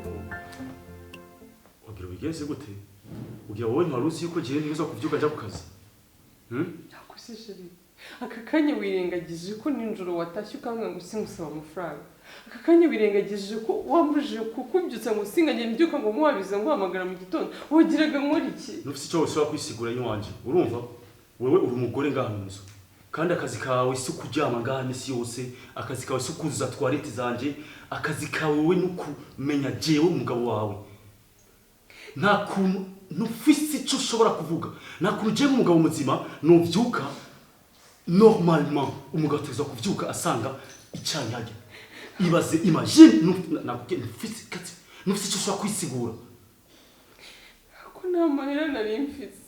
Ko Wagira ubigenze gute? Ugira wowe ntiwari uzi yuko jewe ntegerezwa kuvyuka nja ku kazi? Hmm? Nakuze chéri, aka kanya wirengagije ko nijoro watashye ukambwira ngo singusaba amafaranga. Aka kanya wirengagije ko wambujije kukubyutsa ngo singajye mbyuka ngo nkuwabiza nguhamagara mu gitondo. Wagiraga nkora iki? Ntufise ico wosubira kwisigura iwanje, urumva? Wewe uri umugore ngaha mu nzu, kandi akazi kawe si ukuryama ngaha imisi yose, akazi kawe si ukuzuza toilette zanje, akazi kawe wewe ni ukumenya jewe umugabo wawe. Nta kuntu ntufise ico ushobora kuvuga, nta kuntu jewe umugabo muzima novyuka. Normalement umugabo ategerezwa kuvyuka asanga icayi harya. Ibaze, imagine, nakubwiye ntufise kazi, ntufise ico ushobora kwisigura. Ko nta mahera nari mfise.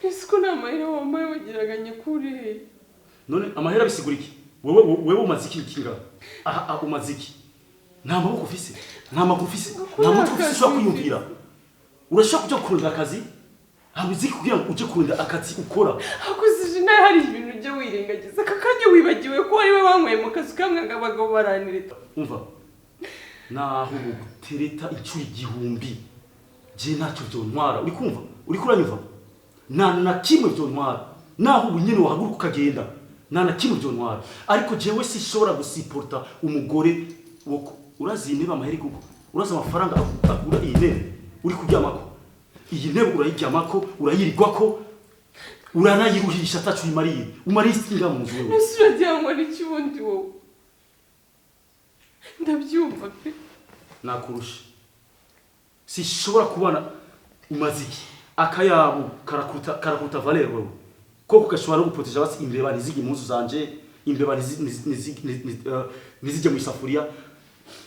Ese ko nta mahera wampaye, wagiraga nyakure he? None amahera bisigura iki? Wewe umaze iki kinga aha? Aha umaze iki? Nta maboko ufise, nta maguru ufise, nta mutwe ufise ushobora kwiyumvira. Urashobora kuja kurondera akazi? Habuze iki kugira ngo uje kurondera akazi ukora? Hakuze nawe, hari ibintu ujya wirengagiza. Aka kanya wibagiwe ko ari we wanyweye mu kazi kamwe ngo abagabo baranireta. Umva, naho bugutereta inshuro 1000, je ntacyo vyontwara. Uri kumva? Uriko uranyumva? Nta na kimwe vyontwara. Naho ubu nyene wahaguruka ukagenda, nta na kimwe vyontwara. Ariko jewe sishobora gusiporta umugore wo urazi iyi ntebe amahera igurwa? Urazi amafaranga agura iyi ntebe uri kuryamako? Iyi ntebe urayiryamako, urayirirwako, uranayiruhisha, ataco uyimariye. Umariye iki ngaha mu nzu wewe? Ese uragira ngo ni iki ubundi wowe? Ndabyumva pe. Nakurusha, sishobora kubana. Umaze iki? Akayabo karakuta, karakuta valeur wewe koko gashobora no guproteja basi imbeba ntizige impuzu zanje, imbeba ntizijye mu isafuriya.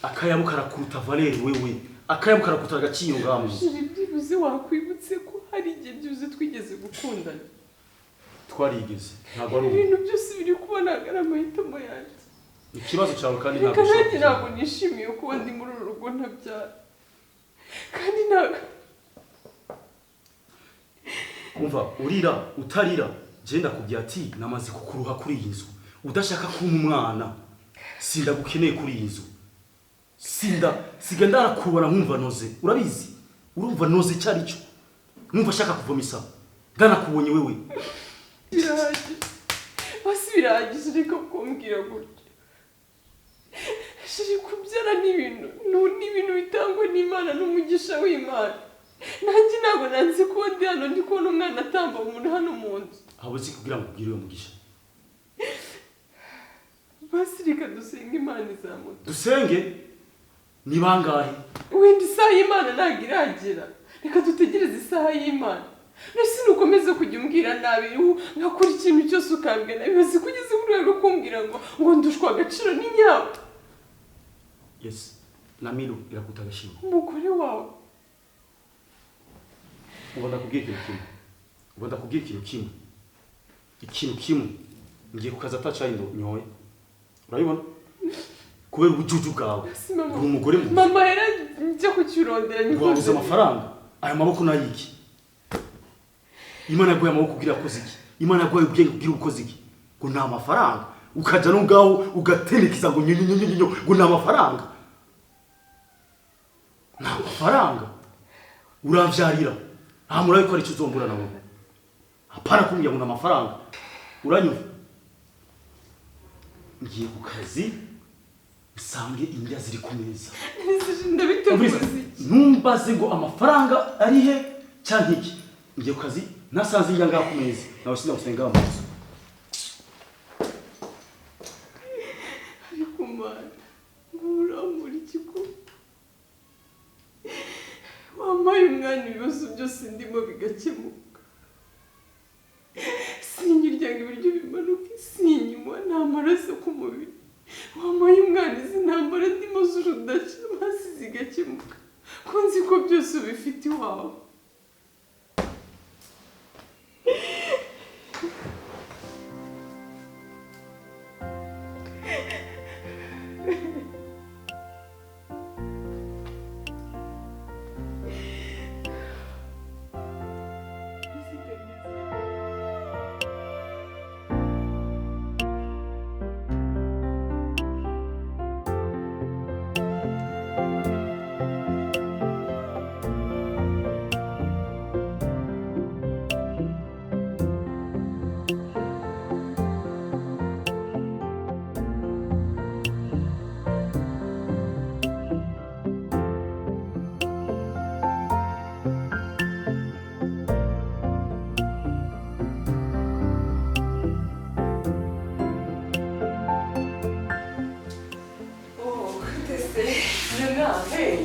Akayabo karakuruta valeur wewe, akayabo karakuruta agaciro ngaha mu nzu. Chéri, byibuze wakwibutse ko hari igihe byibuze twigeze gukundana. Twarigeze, ntabwo ari ubu. Ibintu byose biri kuba ntabwo ari amahitamo yanjye. Ikibazo cyawe kandi Reka ntabwo ushobora nanjye kubyumva. Ntabwo nishimiye kuba ndi muri uru rugo ntabyara, kandi ntabwo Umva, urira utarira, je ndakubwira ati namaze kukuruha kuri iyi nzu. Udashaka kumpa umwana, sindagukeneye kuri iyi nzu. Sinda siga ndarakubona nkumva noze, urabizi, urumva noze icyo ari cyo, nkumva ashaka kuvomisa ndanakubonye wewe. Birahagije basi, birahagije, reka kumbwira gutyo. Chéri, kubyara ni ibintu bitangwa n'Imana n'umugisha w'Imana. Nanjye ntabwo nanze kuba ndi hano, ndi kubona umwana atamba umuntu hano mu nzu. Habuze kugira ngo ubwire uyo mugisha? Basi reka dusenge, Imana izamuta. Dusenge ni bangahe? Wenda isaha y'Imana ntabwo iragera, reka dutegereze isaha y'Imana. Mbese nukomeza kujya umbwira nabi, ngakora ikintu cyose ukambwira nabi, bibaze ko ugeze ku rwego rwo kumbwira ngo ndushwa agaciro n'inyabo. Yes, na milo irakuta agashimwe. Umugore wawe. Ubu ndakubwira ikintu kimwe, ubu ndakubwira ikintu kimwe, ikintu kimwe: ngiye ku kazi atacayi nyoye, urabibona, kubera ubujuju bwawe. Si mama. Uri umugore mu Mama, hera njya kukirondera. Wabuze amafaranga? Aya maboko nayiki? Imana yaguhaye amaboko kugira akoze iki? Imana yaguhaye ubwenge kugira ukoze iki? Ngo nta mafaranga, ukaja no ngaho ugaterekeza ngo nyonyonyonyo, ngo nta mafaranga, nta mafaranga. Uramvyarira nta murabe ko ari icyo uzombura nawe. Hapana kumbwira ngo nta mafaranga. Uranyumva? Ngiye ku kazi nsange indya ziri ku meza. Ndabiteguza iki? Ntumbaze ngo amafaranga ari he cyangwa iki. Ngiye ku kazi, nasanze indya ngaha ku meza, nawe sindagusenga mu nzu. Ariko Mana, nkurambura iki ko wampaye umwana, ibibazo byose ndimo bigakemuka? Sinkirya ngo ibiryo bimanuke, sinywa, nta maraso ku mubiri. Wampaye umwana, izi ntambara ndimo z'urudaca mazi zigakemuka, ko nzi ko byose ubifite iwawe. Ah, hey.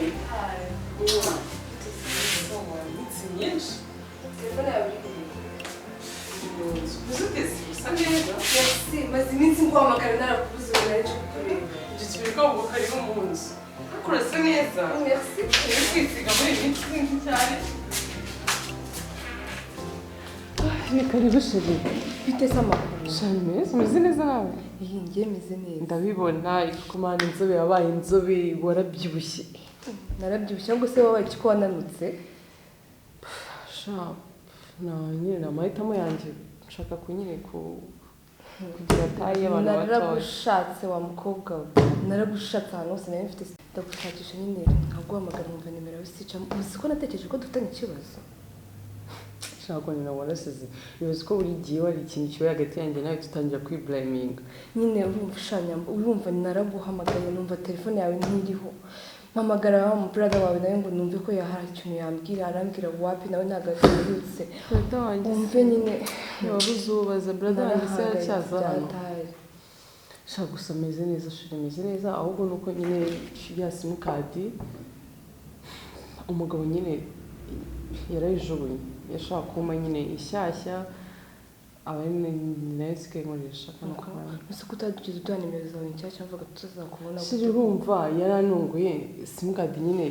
Iminsi myinshi. Telefone yawe iri hehe? Uzuteze usa neza. Merci, maze iminsi nguhamagara narakubuze ubu nari nje kukureba. Ibyo kibirwa ubu kariho mu nzu. Ariko urasa neza. Merci. Uri kwisiga muri iyi minsi sinzi cyane. Ni karibu chérie. Bite se amakuru? Shani meza, umeze neza nawe? Iyi ngiye meze neza. Ndabibona, ikumana inzobe yabaye inzobe, warabyibushye. Narabyibushye ahubwo se wabaye iki ko wananutse? Sha, na nyine ni amahitamo yanjye. Nshaka ku nyine kugira taille y'abantu batoya. Naragushatse wa mukobwa we. Naragushatse ahantu hose nari mfite ndagushakisha nyine nkaguhamagara nkumva nimero yawe sicamo. Uzi ko natekereje ko dufitanye ikibazo? Shaka nyina warasize. Ibaze ko buri gihe wari ikintu kibaye hagati yanjye nawe tutangira kwiblaminga. Nyine urumva ushanyamba, urumva naraguhamagaye numva telefone yawe ntiriho. Mpamagara wa mu brother wawe nawe ngo numve ko hari ikintu yambwira, arambwira wapi nawe ntabwo aherutse. Brother wanjye Wumve nyine wabuze ubaza brother wanjye se narahangayitse aracyaza hano. byataye. Shaka gusa ameze neza, shuri ameze neza, ahubwo nuko nyine ya simukadi umugabo nyine yarayijugunye. Yashaka kumpa nyine ishyashya, aba ari nayo nsigaye nkoresha kano kanya. Ese ko utagize uduha nimero zawe nshyashya mvuga tuzakubona Shiri urumva yarantunguye, simukadi nyine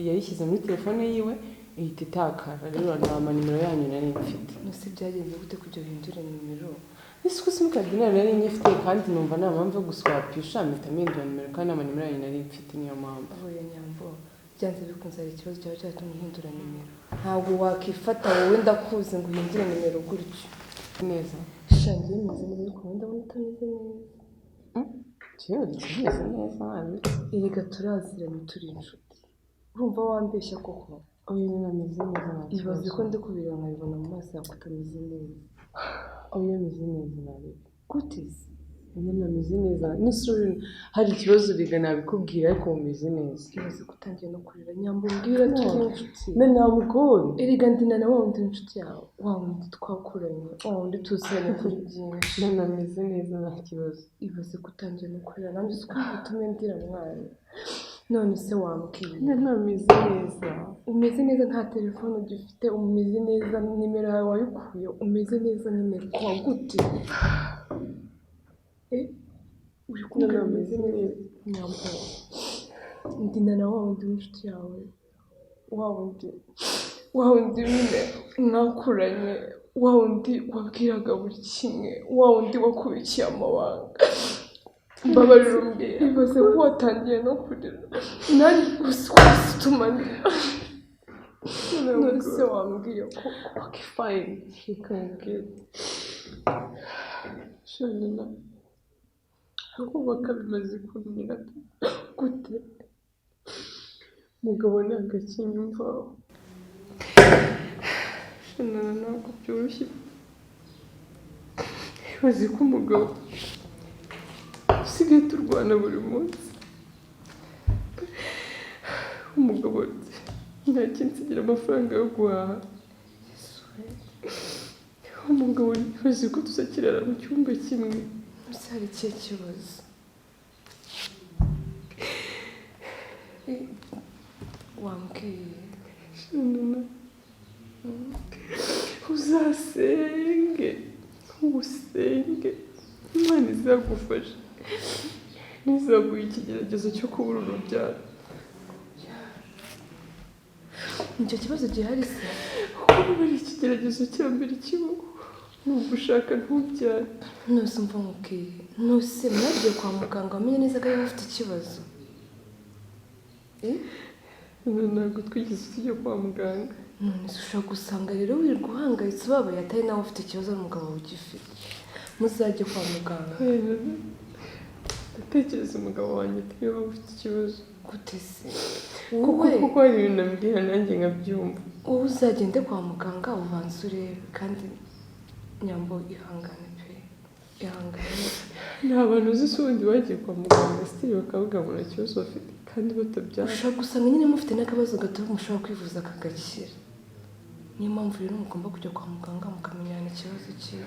yayishyize muri telefone yiwe ihita itakara, rero nta manimero yanyu nari mfite. Ese byagenze gute kugira uhindure nimero? Ese ko simukadi nayo nari nyifite kandi numva nta mpamvu yo guswapisha, mpita mpindura nimero kandi nta manimero yanyu nari mfite, niyo mpamvu. Oya Nyambo, byanze bikunze hari ikibazo cyaba cyatumye uhindura nimero. Ntabwo wakifata wowe ndakuzi ngo uhindure nimero gutyo. Neza. Sha njyewe meze neza ariko wowe ndabona utameze neza. Jewe kimeze neza nabi. Erega turaziranye turi inshuti. Urumva wambeshya koko? Oya nyine ameze neza nta Ibaze kibazo. ko ndi kubireba nkabibona mu maso yawe ko utameze neza. Oya ameze neza nabi. Gute se? Nyine ameze neza. N'isura hari ikibazo rega nabikubwira ariko umeze neza. Ibaze ko utangiye no kurira Nyambo, mbwira turi inshuti. Na namugore. Erega ndina na wa wundi w'inshuti yawe, wa wundi twakuranye, wa wundi tuziranye kuri byinshi. None ameze neza nta kibazo. Ibaze ko utangiye no kurira nanjye uzi ko bitume ndira mwana. None se wambwiye? None ameze neza. Umeze neza nta telefone ugifite, umeze neza nimero yawe wayikuye, umeze neza nyine kwa gute? Uri kumbwira None umeze ameze neza Nyambo. Ndina na wa wundi w'inshuti yawe, wa wundi nyine mwakuranye, wa wundi wabwiraga buri kimwe, wa wundi wakubikiye amabanga. Mbabarira umbwire, ibaze ko watangiye no kurira nanjye gusa utuma ndira. None se wambwiye koko? Okay, fine. Reka nkubwire. Shanina, kubaka bimaze kunanira pe. Gute? Umugabo ntabwo akinyumva. Shanina ntabwo byoroshye. Ibaze ko umugabo usigaye turwana buri munsi. Umugabo ntakinsigira amafaranga yo guhaha. Umugabo ibaze ko tuzakirara mu cyumba kimwe. Ese hari ikihe kibazo? Wambwiye? Shanina, uzasenge, usenge, Imana izagufasha, ntizaguhe ikigeragezo cyo kubura urubyaro. Nicyo kibazo gihari se? Kuko ari ikigeragezo cya mbere kibaho, ni ugushaka ntubyare. Nose umva nkubwiye, nose mwagiye kwa muganga wamenye neza ko ariwe ufite ikibazo? Ntabwo twigeze tujya kwa muganga. None se ushobora gusanga rero wirirwa uhangayitse ubabaye atari nawe ufite ikibazo ari umugabo wawe ugifite. Muzajye kwa muganga. Ndatekereza umugabo wanjye atari we ufite ikibazo. Gute se? Kuko hari ibintu ambwira nanjye nkabyumva. Wowe uzagende kwa muganga ubanze urebe, kandi Nyambo ihangane pe, ihangane. Nta bantu uzi se ubundi bagiye kwa muganga sitiri bakavuga ngo nta kibazo bafite kandi batabyara. Ushobora gusanga nyine mufite n'akabazo gato mushobora kwivuza kagakira. Niyo mpamvu rero mugomba kujya kwa muganga mukamenyana ikibazo cye.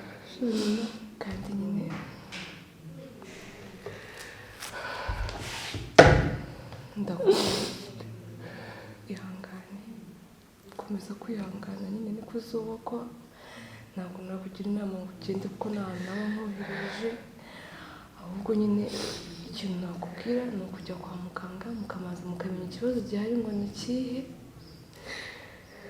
Kandi nyine Ndakumva, ihangane, komeza kwihangana nyine niko uzubakwa. Ntabwo nakugira inama ngo ugende kuko nta hantu naba nkohereje, ahubwo nyine ikintu nakubwira ni ukujya kwa muganga mukabanza mukamenya ikibazo gihari ngo ni ikihe.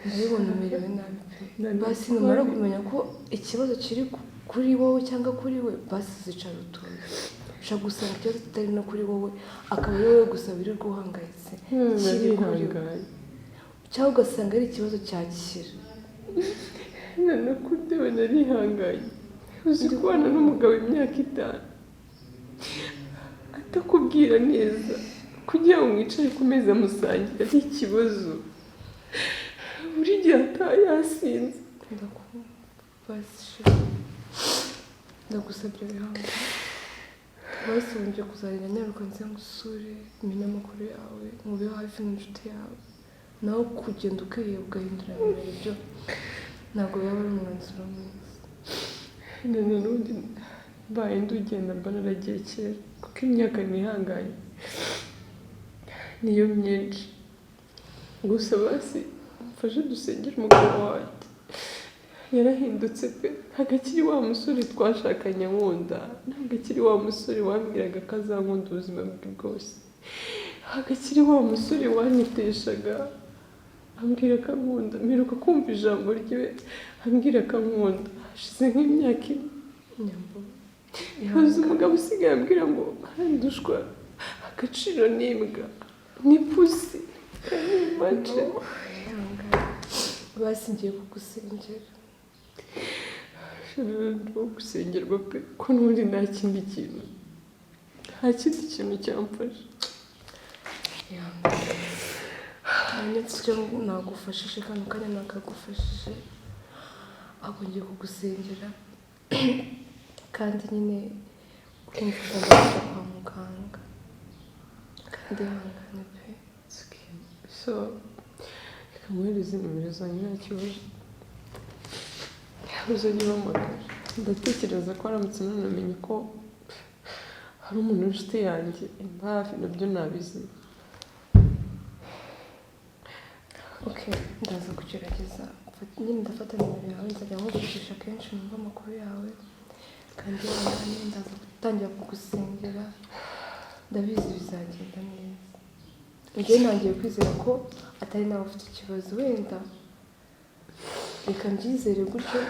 Ndabibona umerewe nabi pe. Basi numara kumenya ko ikibazo kiri kuri wowe cyangwa kuri we, basi uzicara utuze. Ushobora gusanga ikibazo kitari no kuri wowe, akaba ari wowe gusa wirirwa uhangayitse, kiri kuri we, cyangwa ugasanga ari ikibazo cyakira. Nanakudewe narihanganye. Uzi kubana n'umugabo imyaka 5 atakubwira neza, kugira ngo mwicare ku meza musangire ari ikibazo, buri gihe ataha yasinze. Ndakumva basi shira, ndagusabye wihangane. Basi wongeye kuzagenda nyaruka nze ngusure, umenye amakuru yawe, mube hafi nk'inshuti yawe. Naho kugenda ukiheba ugahindura nimero, ibyo ntabwo yaba ari umwanzuro mwiza. None n'ubundi mbaye ndugenda mba naragiye kera, kuko imyaka nihanganye niyo myinshi. Gusa basi mfashe dusengere umugabo wanjye, yarahindutse pe. Ntabwo akiri wa musore twashakanye nkunda, ntabwo akiri wa musore wambwiraga ko azankunda ubuzima bwe bwose, ntabwo akiri wa musore wanyiteshaga ambwira ko ankunda. Mperuka kumva ijambo rye ambwira ko ankunda hashize nk'imyaka 4. Nyambo, Haza umugabo usigaye ambwira ngo arandushwa agaciro n'imbwa n'ipusi n'imace. Ihangane, basi ngiye kugusengera. Ndimo gusengerwa pe, ko n'ubundi nta kindi kintu, nta kindi kintu cyamfasha. Ihangane, hanyuma icyo nagufashije kano kanya nakagufashije, ahubwo ngiye kugusengera kandi nyine ukumva ugomba kujya kwa muganga, kandi ihangane pe. So reka muhereze nimero zanjye, nta kibazo uzajya umpamagara. Ndatekereza ko aramutse nanamenye ko hari umuntu w'inshuti yanjye hafi, nabyo nabizima. Ok, ndaza kugerageza nyine ndafata nimero yawe, nzajya nkuvugisha kenshi numva amakuru yawe, kandi ihangane, ndaza gutangira kugusengera, ndabizi bizagenda neza. Njyewe ntangiye kwizera ko atari nawe ufite ikibazo, wenda reka mbyizere gutyo.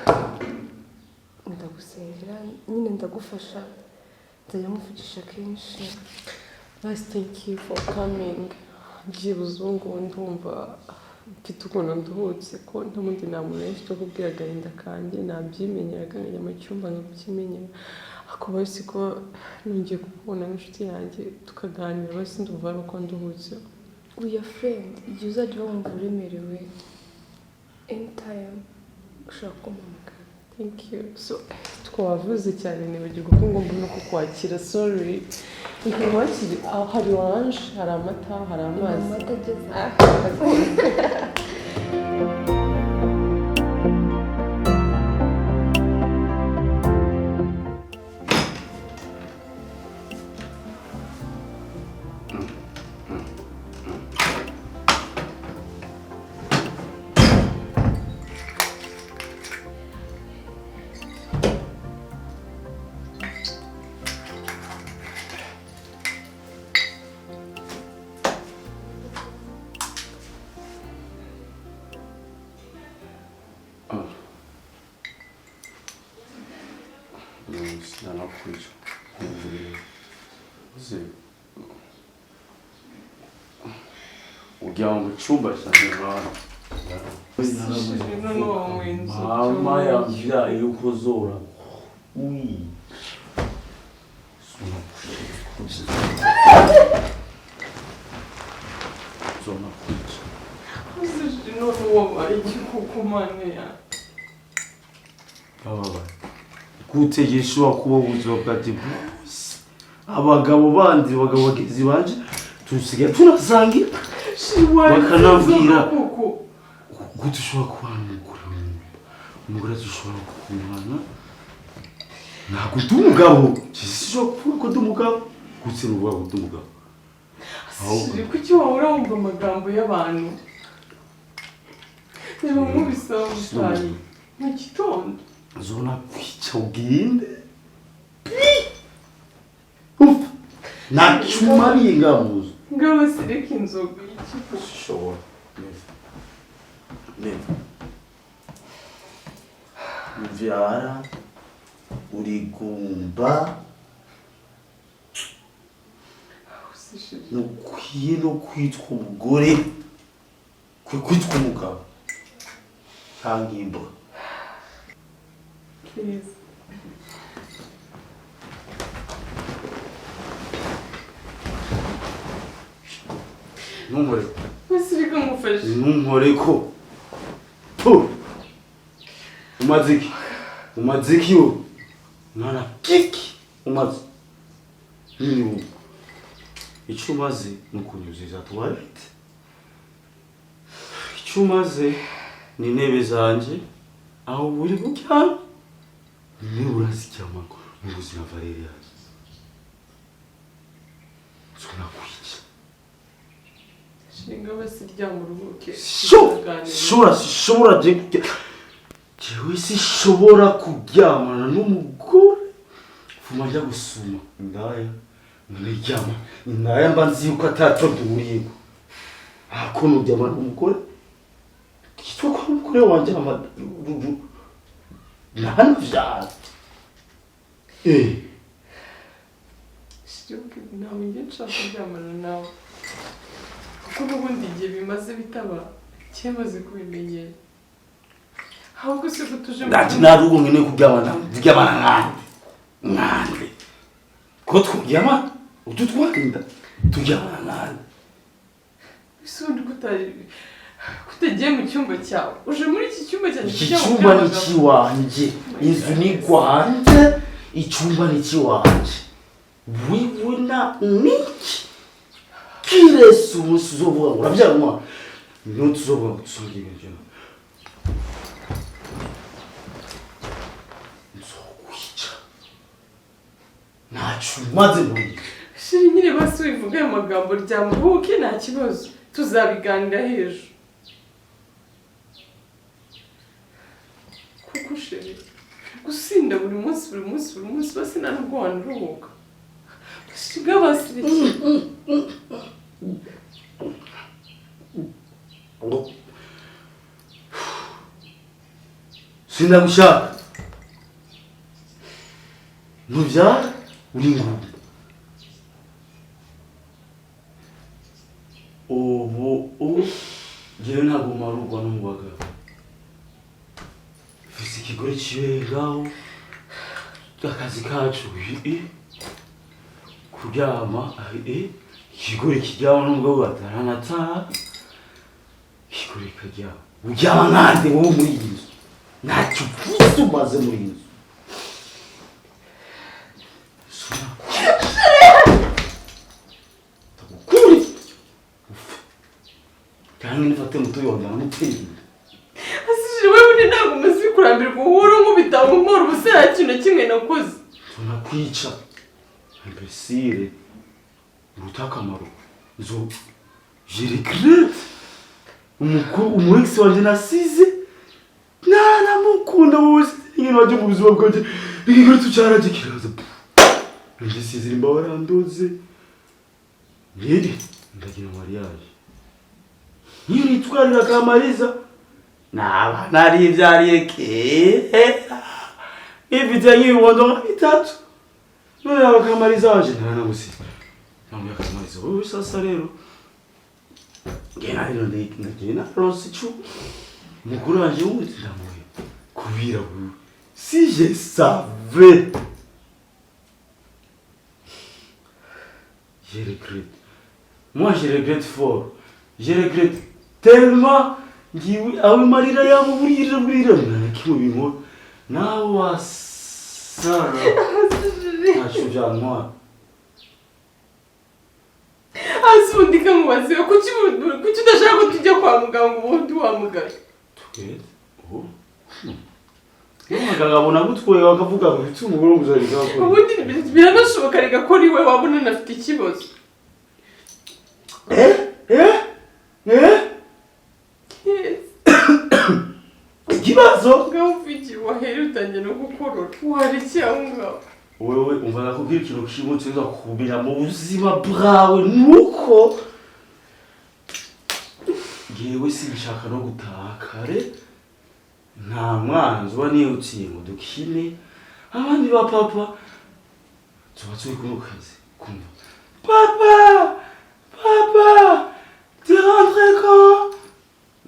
Ndagusengera nyine, ndagufasha, nzajya nkuvugisha kenshi. Basi thank you for coming. Byibuze ubu ngubu ndumva mfite ukuntu nduhutse, ko n'ubundi nta muntu benshi cyo kubwira agahinda kanjye, nabyimenyeraga nkajya mu cyumba nkabyimenyera. Ariko basi ko nongeye kukubona nk'inshuti yanjye tukaganira, basi ndumva ari uko nduhutse. We are friend, igihe uzajya uba wumva uremerewe, anytime ushobora kumpamagara. Thank you. So twavuze cyane nibagirwa ko ngomba no kukwakira, sorry. Reka nkwakire. Ah, hari orange, hari amata, hari amazi. Amata ageze. Ah. Sinanakwica. Uzi uryama mu cyumba cyanjye mwana? Noneho wanyweye inzoga. Mama yambyaye uko zora. Uyi. Zona kwica. Uzi none wabaye iki koko mana ya? Bababaye. Gutegeshwa kuba ubuzima bwanjye bwose. Abagabo bandi, abagabo bagenzi banje, tusigaye tunasangira. Bakanabwira. Koko. Gute ushobora kubana n'umugore w'umuntu? Umugore dushobora kubana, ntabwo ndi umugabo. Sinshobora kuvuga ko ndi umugabo. Gute nuvuga ko ndi umugabo? Ahubwo Kuki wahora wumva amagambo y'abantu? Reba nk'ubisaba gutaha mu gitondo. Zona kwica ugende. Ufa. Ntacyo ngaha mu nzu. Ngabo sireka inzoga y'ikigo. Shobora. Neza. Neza. Mvyara urigumba ntukwiye no kwitwa umugore, kwitwa umugabo cyangwa imbwa. Please. Ntunkore. Basi reka ngufashe. Ntunkore ko. Tu. Umaze iki? Umaze iki wowe? Mwana kiki umaze? Nini wowe? Icyo umaze ni ukunyuzuza toilette. Icyo umaze ni intebe zanjye aho buri buryama. Niba uraziryama mu buzima Valeria. Tunakwica. Shinga basi ryama uruhuke. Shobora shobora jewe sishobora kuryamana n'umugore fuma njya gusuma indaya nkaryama indaya mba nzi yuko ataco duhuriyeko ako nuryamana n'umugore kitwa ko umugore wanje ntanavyara. Shiri, ntabwo njye nshaka kuryamana nawe. Kuko n'ubundi igihe bimaze bitaba cyemaze kubimenyera. Ahubwo se ko tuje mu Ndati narugo nkeneye kuryamana kuryamana nkande nkande ko turyama ututwarinda turyamana nkande. Ese ubundi kutagiye mu cyumba cyawe, uje muri iki cyumba cyanjye Iki kuryama cyumba ni n'abagabo? ikiwanje, inzu ni rwanje, icyumba ni ikiwanje. Wiwe na niki kirese umunsi uzovuga ngo urabyara umwana niho tuzovuga ngo dusange ibintu byawe. Nzokwica ntacyo umaze muri ibi. Shiri nyine basi wivuga ayo magambo, ryama uruhuke nta kibazo, tuzabiganira hejuru. Kuko sheri gusinda buri munsi buri munsi buri munsi basi nta nubwo wanaruhuka. Shiga basi reka. Ngo sinagushaka ntubyara uri ingumba. Ubu njyewe ntabwo marurwa no mu bagabo. Mfise ikigore kibereye ngaho, akazi kacu kuryama, ikigore kiryama n'umugabo bataranataha, ikigore kikaryama. Uryama nkande wowe muri iyi nzu? Ntacyo ufise umaze muri iyi nzu. Ndagukure cyangwa nifate muto yongera amuteye inda. Asije wewe ubundi ntabwo umaze kurambirwa uhura nkubita nkora ubusa nta kintu na kimwe nakoze. Tunakwica imbesire uruta akamaro nzo je regrette umu ex wanje nasize naramukunda wowe nyine wajya mu buzima bwanjye ikigore tucyaraje kiraza ngisize imba warandoze nyiri ndagira mariage nyiri itwarira kamariza naba naribyariye kera nifite nk'ibibondo nka bitatu none aba kamariza waje ntanamusize namubwira kamariza wowe sasa rero ngena rero ndagenda naronse icu mukuru wanje wundi ndamuhe kubira wewe si je savais je regrette, moi je regrette fort, je regrette tellement ngiwe awe marira yabo burira burira nta kimwe binkora nawe wasara ntacyo byantwara. Hasi ubundi kamubaze kuki kuki udashaka ko tujya kwa muganga ubundi wamugaye? Tugende ubu muganga abona gutwaye bakavuga ngo ufite umugore w'umuzari. Ubundi biranashoboka reka ko ari we wabona unafite ikibazo. Eh eh eh. Yes. Ikibazo Ngaho ufite wahera utangiye no gukorora, warekeye aho ngaho. Wewe, umva, nakubwira ikintu kimwe utegerezwa kumenya mu buzima bwawe, nuko ngewe sinshaka no gutaha kare. Nta mwanzi uba nihutiye ngo dukine. Abandi ba papa tuba turi kumwe ku kazi, kumva "Papa, papa, tu rentres quand?"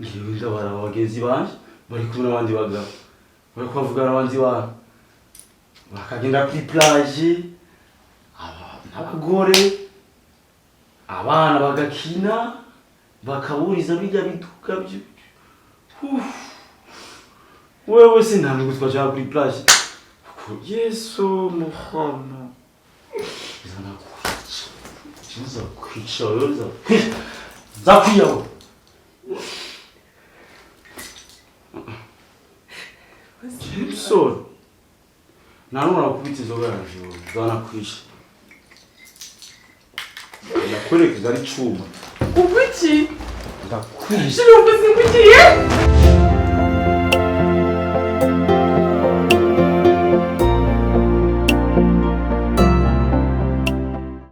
Ngewe ndabara bagenzi banje bari kumwe n'abandi bagabo, bari kubavugana n'abandi bantu, bakagenda kuri plage n'abagore, abana bagakina, bakaburiza bijya biduka byo. Uf. Wewe se nta nubwo twajya kuri plage kuko Yesu Muhammad zanakwica, nzakwica wewe, nzakwica, nzakwiyaho. Jameson, nta n'umuntu wakubita inzoga yanjye wowe, zanakwica, ndakwerekeza ari cuma. Ubu iki? Ndakwica. Shira, uvuze ngo ugiye.